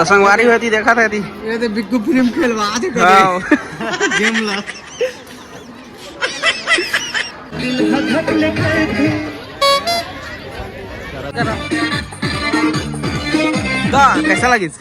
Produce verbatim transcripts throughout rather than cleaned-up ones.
तो संगवारी होती देखा था ती। ये तो बिक्कू फिल्म खेलवा दे हाँ। गेम ला। दा, कैसा लगिस?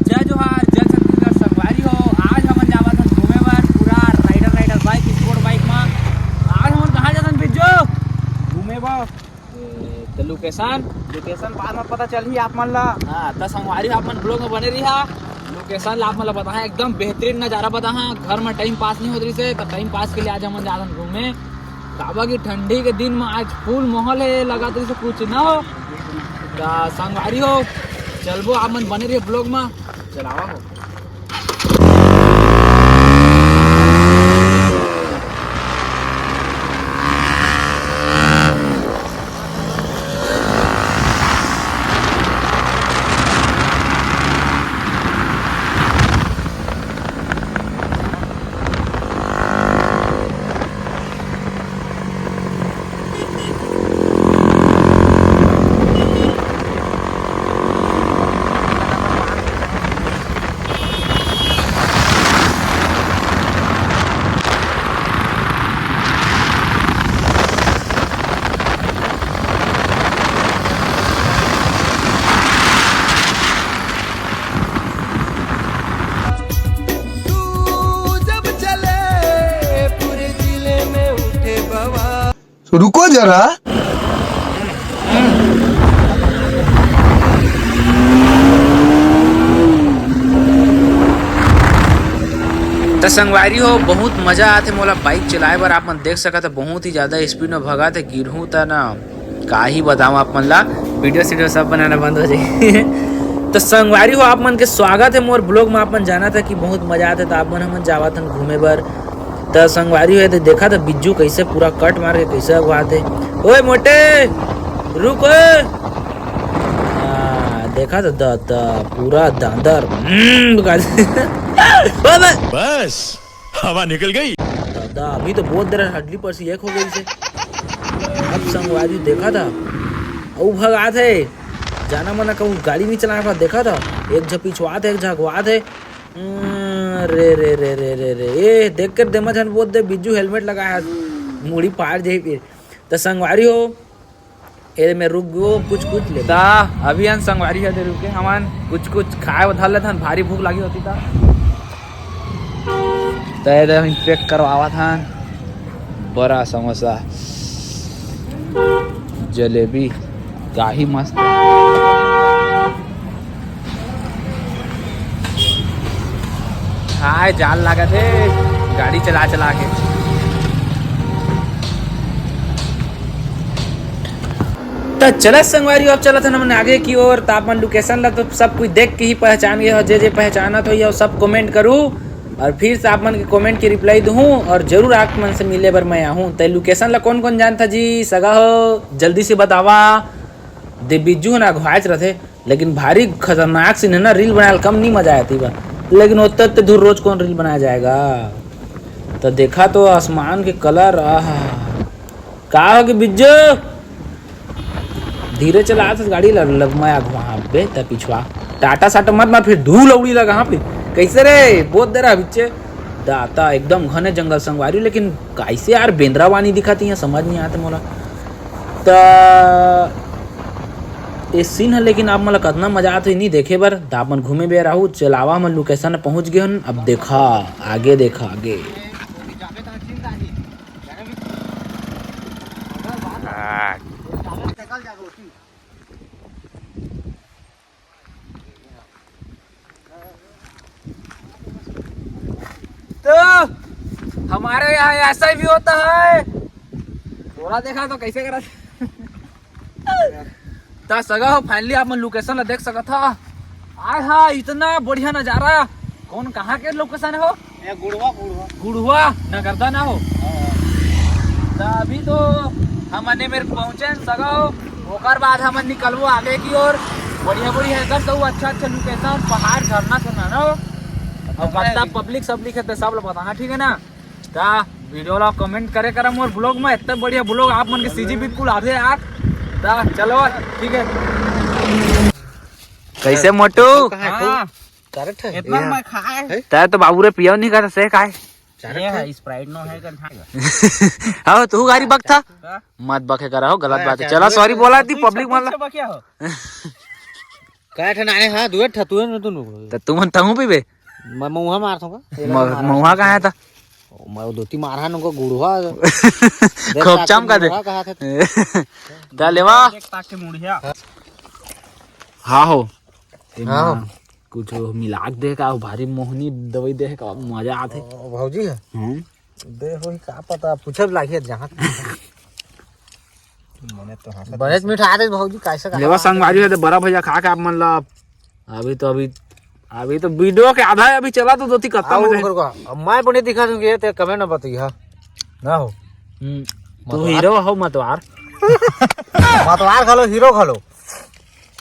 जय जोहार, जय छत्तीसगढ़ संगवारी हो। आज हमन जावत हन घूमे बर पूरा rider, rider bike, sport bike मा। आज हमन कहाँ जाथन बिज्जू? घूमे बर। ए, तो location, location बाद में पता चलही आप मन ला। हाँ, तो संगवारी हो आप मन vlog में बने रहिहा। Location ला आप मन ला बताहा, एकदम बेहतरीन नजारा बताहा। घर में time pass नहीं होत रहिसे, तो time pass के लिए आज हमन जाथन घूमे। काबर कि ठंडी के दिन में आज full माहौल है, लगत रहिसे कुछ ना हो। तो संगवारी हो, चलबो आप मन बने रहिए vlog में। चलावा हो। तू जब चले, पूरे जिले में उठे बवाल। रुको जरा। त संगवारी हो, बहुत मजा आथे मोला bike चलाए बर। आप मन देख सकत ह, बहुत ही ज्यादा speed में भगाथे। गिरहूं त ना, का ही बताऊं आप मन ला, video सीडियो सब बनाना बंद हो जाही। त संगवारी हो, आप मन के स्वागत है मोर vlog में। आप मन जानत ह कि बहुत मजा आथे, त आप मन हमन जावत हन घूमे बर। त संगवारी हो, त देखा त बिज्जू कैसे पूरा cut मार के कैसे अगुवात हे। ओए मोटे, रुक ओए। हाँ, देखा त द, द, पूरा दांदर। हम्म, का-, ओए बे। बस, हवा निकल गई। दादा, अभी तो बहुत देर हडली पर से एक हो गई से। अब संगवारी देखा था, अउ भगात है। जाना मना कहूँ गाड़ी नहीं चलाना पड़ा, देखा था। एक झ पिछवात है, एक झ अगवात है। हम्म, रे, रे, रे, रे, रे, रे। ए, देख के देमा झन बोल दे, बिज्जू helmet लगाया है। मुड़ी पार जाही फिर। त संगवारी हो, एदे में रुक गो, कुछ, कुछ ले। ता अभी हन संगवारी ह, दे रुके हमन कुछ, कुछ खाए बर धर लेथन, भारी भूख लागी होती ता। त एदे हम pack करवावत हन, बड़ा समोसा, जलेबी, का ही मस्त। हाय, जाल लागत हे, गाड़ी चला चला के। त चलत संगवारी, अब चलत हन हमन आगे की ओर। त आप मन location ला तो सब कुछ देख के ही पहचान गए हो, जे जे पहचानत हो, ये सब comment करू और फिर से आप मन के comment के reply दूँ और जरूर आप मन से मिले बर मैं आहूँ। त location ला कौन कौन जानता जी, सगा हो, जल्दी से बतावा। दे बिज्जू ह ना घुआच रथे। लेकिन भारी खतरनाक सीन है ना, reel बनाए ल कम नहीं मजा आती बा, लेकिन ओत्ते ओत्ते दूर रोज कौन reel बनाया जाएगा? तो देखा तो आसमान के colour, आहा, का हो गए बिज्जू? धीरे चला तो गाड़ी ल-, लग मैं आगू वहाँ बे, त पिछवा टाटा साटा मत मार, फिर धूल उड़ी लगा। हाँ, फिर कैसे रे? बोत दे रहा बिच्चे दाता, एकदम घने जंगल संगवारी, लेकिन कैसे यार बेंदरा वानी दिखाती है, समझ नहीं आते मोला। त ए सीन ह, लेकिन आप मन ल कतना मजा आत होही नी देखे बर। त आप मन घूमे बर आहू, चलावा हमन location पहुंच गे हन। अब देखा आगे, देखा आगे। तो हमारे यहाँ ऐसा भी होता है। तोरा देखा तो कैसे करा। त सगा हो, finally आप मन location ला देख सकत हा। आय हा, इतना बढ़िया नजारा। कौन, कहाँ के location हो? ये गुड़वा, गुड़वा। गुड़वा, नगरदा ना हो। हाँ। त अभी तो हम अने मेर पहुँचे हैं सगा हो। ओकर बाद हमन निकलबो आगे की ओर। बढ़िया बढ़िया एकदम तो अच्छा अच्छा लोकेशन, पहाड़, झरना से ना हो। और कत्ता पब्लिक सब्लिक है तो सब लोग बताना, ठीक है ना? ता वीडियो ला कमेंट करे करा मोर ब्लॉग में, इतना बढ़िया ब्लॉग आप मन के सीजी बिल्कुल आथे यार। ता चलो, ठीक है। कैसे मोटू? हाँ। इतना मैं खाए। तै तो बाबू रे पियो नहीं करता से काय? ये है, स्प्राइट नो है, कर खाएगा। हाँ, तू गाड़ी बक था। हाँ। मत बके करा हो, गलत बात है। चला, सॉरी बोला थी पब्लिक मन ला। बकिया हो। काय ठन आने, हाँ, दुए ठा, तुए न तुन। त तुमन तहूँ पीबे? मैं मऊहा मार दूंगा। म-, मऊहा कहाँ है था? मैं वो धोती मारहा नुको गुड़वा। खोपचाम का दे। कहा था। दा लेवा। देख ताके मुड़िया। हाँ हो। हाँ हो। कुछ मिला के दे का, भारी मोहनी दवाई दे का, मजा आथे। ओ, भौजी है? हम्म। दे होही का पता, पूछब लागिए जहाँ। मने तो हंसत बड़े मीठा आथे भौजी, कैसे का लेवा संगवारी है तो बड़ा भैया खा के आप मन ला। अभी तो, अभी, अभी तो वीडियो के आधा है, अभी चला तो दोती कत्ता आओ में। उनकर को। अब मैं बने दिखा दूंगी, ये ते कमेंट में बताइए, हाँ। ना हो। हम्म, तू मतवार। हीरो हो मतवार। मतवार खा लो, हीरो खा लो।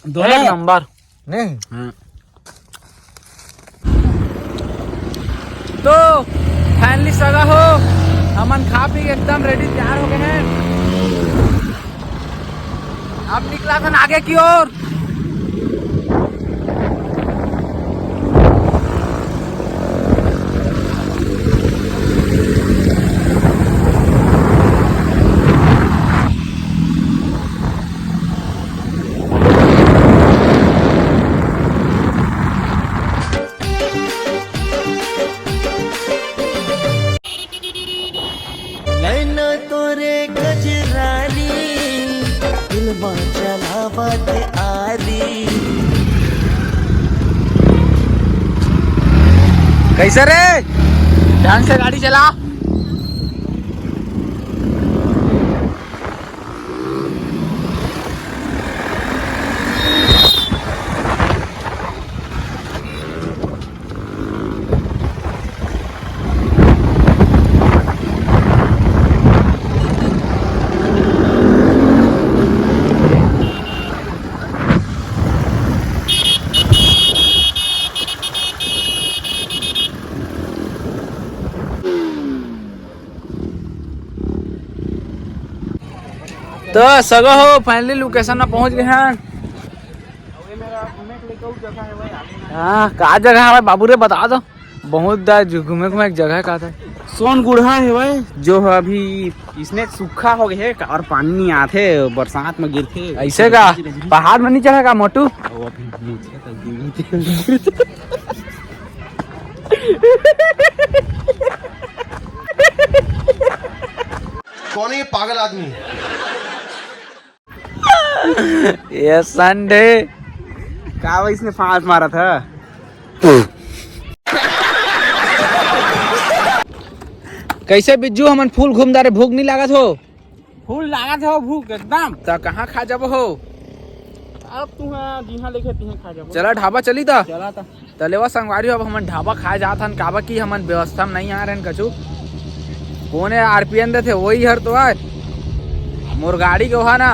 दोनों ए। नंबर। नहीं। हाँ। तो फाइनली सगा हो, हमन खा पी के एकदम रेडी तैयार हो गए हैं। अब निकला था आगे की ओर। नैना तोरे गजरारी, दिल में चलावत आरी। कैसे रे? ढंग से गाड़ी चला। तो सगो हो, finally location में पहुंच गए हैं। हाँ, का जगह है बाबू रे, बता दो। बहुत दा जो घूमे घूमे एक जगह का था। सोन गुड़हा है भाई, जो अभी इसने सूखा हो गया है और पानी नहीं आते, बरसात में गिरते। ऐसे का? पहाड़ में नहीं चढ़ेगा मोटू? वो अभी नीचे तक गिर। कौन है ये पागल आदमी? ये संडे का इसने फांस मारा था। कैसे बिज्जू, हमन फूल घूम दारे, भूख नहीं लागत हो? फूल लागत हो भूख एकदम। त कहाँ खा जब हो? अब तुहा जिहा लेके तिहा खा जब। चला ढाबा चली त। चला त। त लेवा संगवारी हो, अब हमन ढाबा खाए जात हन, काबर कि हमन व्यवस्था में नहीं आ रहन कछु। कोने आरपीएन देथे, वही हर तो आए। मोर गाड़ी के वहा ना,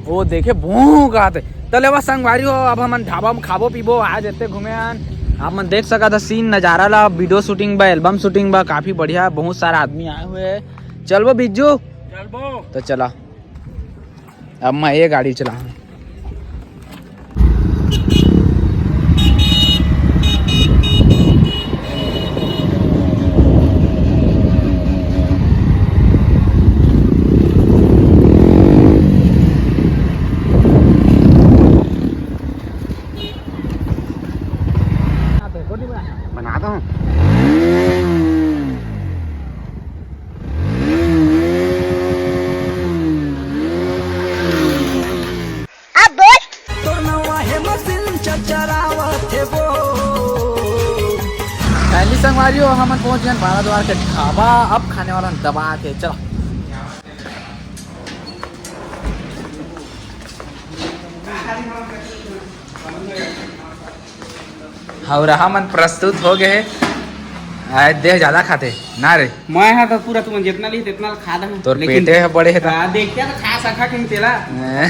वो देखे भूख आते। त लेवा संगवारी हो, अब हमन ढाबा में खाबो पीबो, आज एते घूमे आन। आप मन देख सकत ह सीन नजारा ला, वीडियो शूटिंग बा, एल्बम शूटिंग बा, काफी बढ़िया, बहुत सारा आदमी आए हुए हैं। चलबो बिज्जू? चलबो। त चला। अब मैं ये गाड़ी चलाऊँ। बना दो। अब बोल। तोर नवा हे मशीन चरचरावत हे वो। Finally संगवारी हो, हमन पहुंच गए भारद्वार के ढाबा। अब खाने वाला दबा के चला। हौरहा मन प्रस्तुत हो गए हे। आय, देह ज्यादा खाथे ना रे। मैं हा तो पूरा तुमन जितना ली, तितना खा दे। तोर पेटे ह बड़े हे त। हाँ, देखते तो खा सका कि तेला। हैं?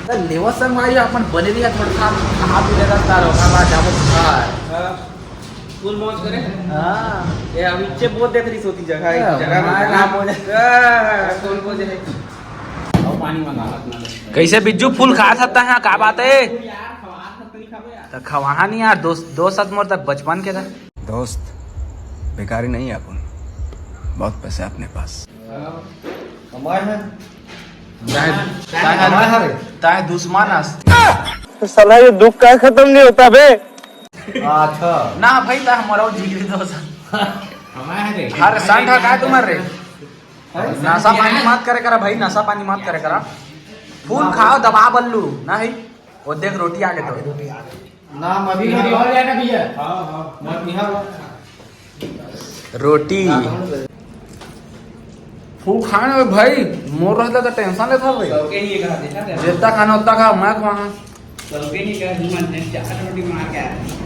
त लेवा संगवारी, अपन बने रही, थोड़ा सा खा पी लेगा, तार ओकर बाद जाबो घर। हाँ, फुल मौज करे। हाँ। ये अब इच्छे बहुत देख रही सोती जगह, हाँ, जगह में। ना बोले। हाँ, कौन बोले? अब पानी मंगा ला अपना। कैसे बिज्जू फुल खा सकता है, का बात है? यार, खवा सकते नहीं खाबो यार। त खवाहा नहीं यार, दोस्त, दोस्त साथ मोर तक बचपन के था। दोस्त, बेकारी नहीं है अपन, बहुत पैसे अपने पास। कमाए है। ताहे, ताहे, कमाए है रे। ताहे दुश्मन अस। साला ये दुख का खत्म नहीं होता बे। अच्छा। ना भाई, ता हमारा वो जिगरी दोस्त। कमाए है रे। हर संड है का तुम्हारे? नशा पानी मत करे करा भाई, नशा पानी मत करे करा। फूल खाओ, दबा बल्लू ना है। वो देख, रोटी आ गई तो। ना, अभी रोटी और जाएगा भैया। हाँ, हाँ। मत यहाँ। रोटी। फूल खाने में भाई, मोर रहता तो टेंशन लेता भाई। सबके ही एक हाथ है, क्या? जितना खाना उतना खा, मैं खा। सबके ही एक हाथ, मन ने चार रोटी मार के आया।